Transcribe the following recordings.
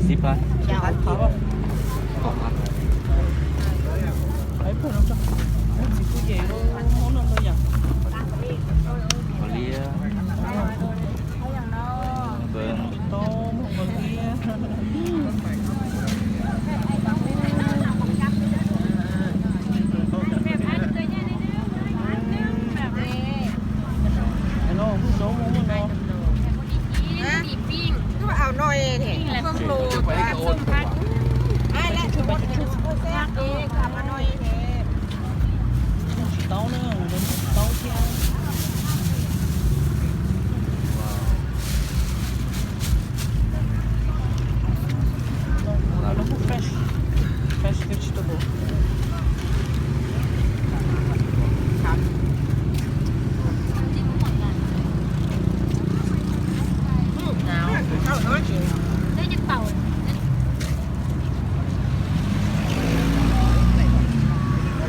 Xib phab. Xib phab. Qhov no tso. Txiv kuj yem, muab no ntau yam. Qos liab. Tau, qos liab. Tsis tau na, tsis tau thiab. Fresh, fresh vegetable.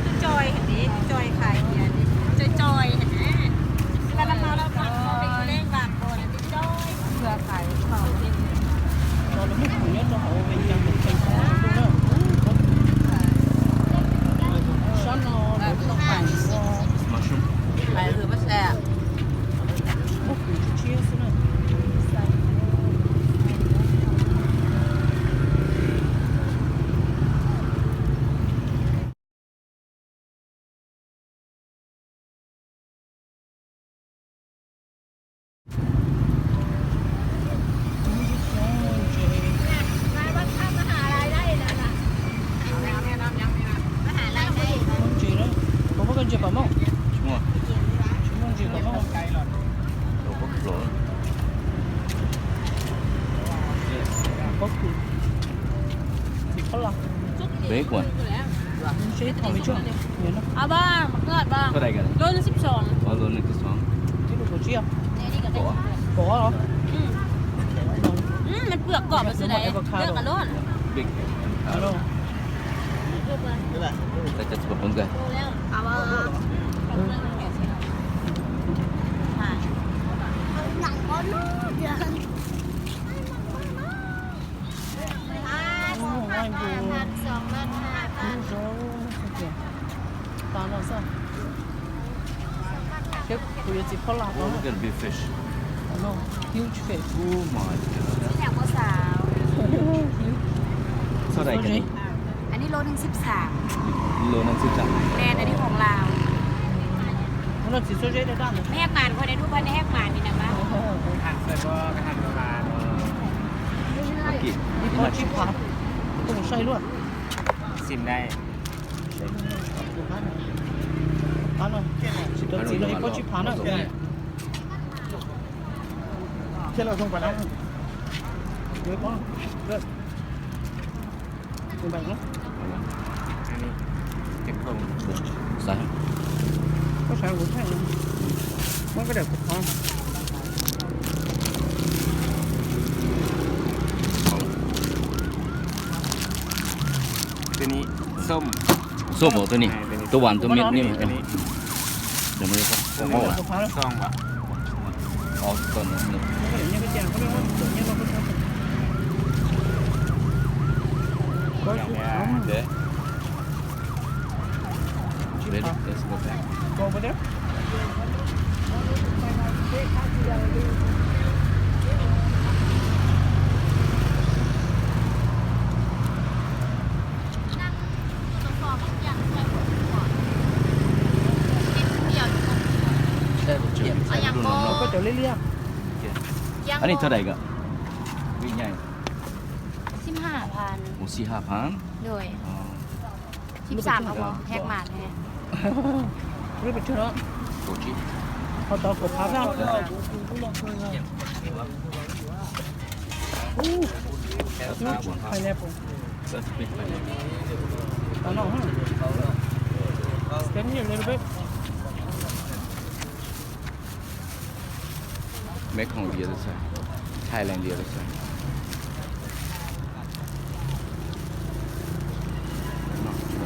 Tus coj heev li, tus coj qhais tias coj coj heev na. Tus coj leej vam leej vam tus coj. Tso lub mej kub nyob rau hauv vees cas tus tseem tau ntuj na. Sab no lawv tau hais ua hais hwm pab xav. Mej kub tshiab tshiab xwb na. Ntsis na, koj muaj koj ntsis pom moj? Tsis muaj. Tsis muaj ntsis pom moj. Pob kws. Txiv pob los. Seb thom li tsuag. Ib lub kaum tsib os? Kaum los? Ib lub kaum tsib. Kaum los? Ib lub kaum tsib. Avocado. Tas no xwb. Thiab kuv yuav txiv phab las tau. Huge fish. Huge fish. อันนี้โลนึงสิบสาม โลนึงสิบสาม แบรนด์อันนี้ของลาว Ua no txiv xuab zeb daj daj ntawd. แห้งมัน คนในรูปพันธุ์แห้งมันนี่นะมั้ง Ib pob tsib phav, koj mus saib luaj. Sim dai. Txiv no ib pob tsib phav na. Koj saib kuv thaij, muab koj daim kuv qhov. Tus no xom, tus no, tus vas tus miv ni. Koj cov liab liab. Anw ni txog dais kom? Vim nyai. สิบห้าพัน Ua xib hab phav. Lub pes tsawg no? Ho tau kaum phav xwb. Pineapple. Tau no. Stand here a little bit. Mekong the other side. Thailand the other side.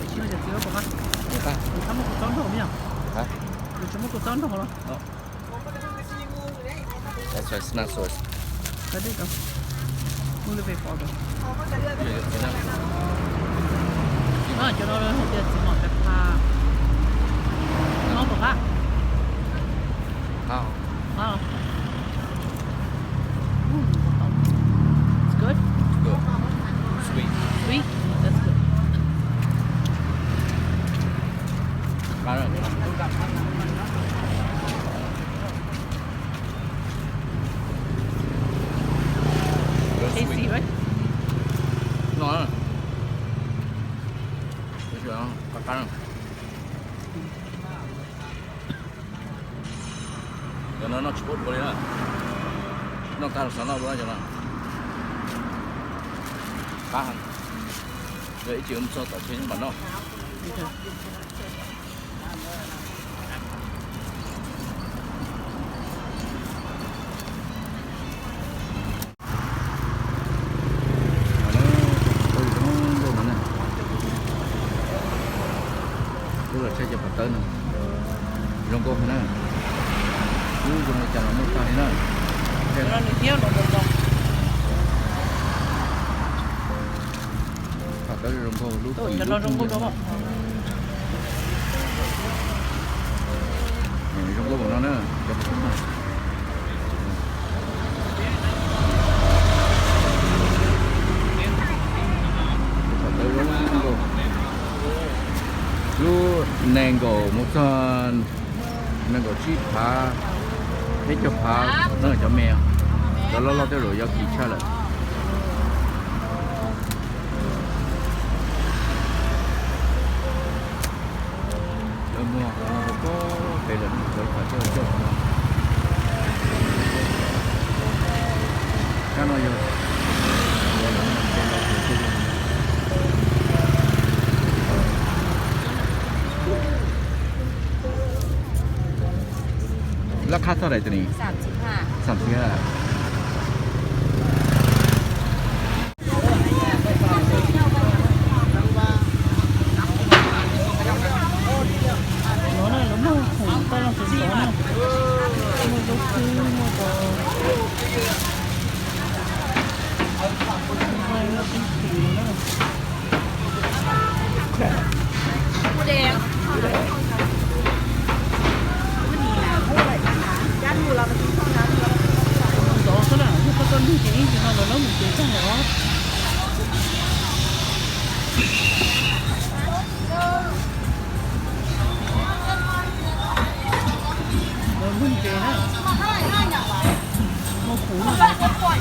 Tsis muaj cov txiv ua pom qab. Tsis muaj kua txob nrog li os. Tsis muaj kua txob nrog los. That's why it's not so expensive. Cov no hais tias txiv mom cov pha, no puas qab? Qab. Qab. It's good. Good. Sweet. Sweet. That's good. Qab. Tasty, right? No. Qab qab. Cov no noj tsis paub dua li na. Noj tag los xav noj dua cov no. Qab heev. Yog ib chim mus txog tom tsev mam noj. Zoo nkauj no na. Wb los saib cov phav tawb no. Zoo nkauj heev na. Ub, zoo li cas los muaj tag li na. Phav tawb zoo nkauj lub tim lub. Zoo nkauj npaum no na. Lub nees nkaum mus txog nees nkaum tsib phav, peb caug phav na cov me, cov loj loj tej zaum yuav kim tshaj lawm. Lawv muag qhov no rau pob pem lawm, lawv kom coj coj qhov no. Kab no yog lab khab txog daim tw ni. Xam txiv ha. Lov na, lov muag khoom taj laj sov sov na, muaj zaub kub, muaj tos, muaj tib si na. Ntov xwb na, yog koj tuaj nug ces ib ntsis no lawv lawv mus tsev tag lawm os. Lawv mus tsev na. Muaj kuv na. Ua qhov raj no, lub qhov raj pes tsawg?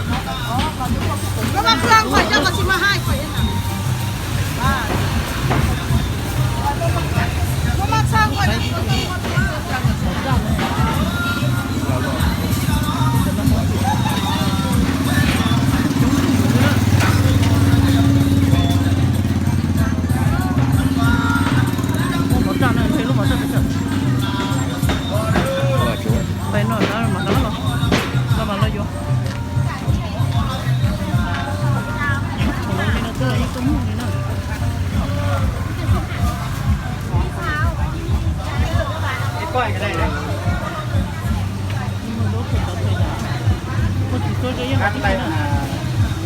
Pais no, no mas no los, no mas los yuav. Thaum no li no twb los yeej tuaj muag li na. Muaj tsis txhua zeb yeej los tib si na.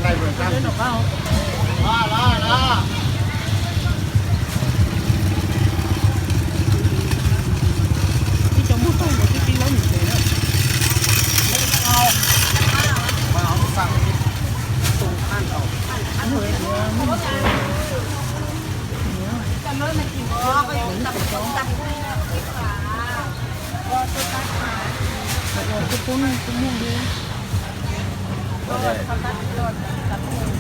Zeb nram qab os. Ib co muag tag nkaus twb pib laub mus tsev na. Kuv poob kuv muag li. Cov lub tsis no, kab pwm.